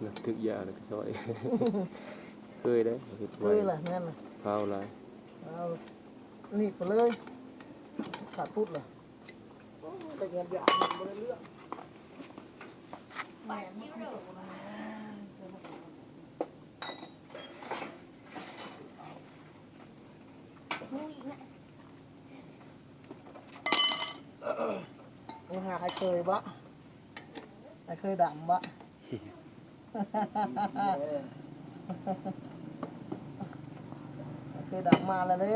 ນະ ຖືກຢາແລ້ວກໍຊ່ອຍ ເຄີຍເດ້ ເຮັດໄວ ເຄີຍລະ ແມ່ນລະ ພ້າວຫຼາຍ ເອົາ ໜີບໄປເລີຍ ຂາດປຸດລະ ໂອ້ຍ ແຕ່ງານຢາກມັນບໍ່ໄດ້ເລື່ອງ ມາຫາອ້າຍເຄີຍບໍ? ອ້າຍເຄີຍດຳບໍ? ອ້າຍເຄີຍດຳມາແລ້ວເດ້.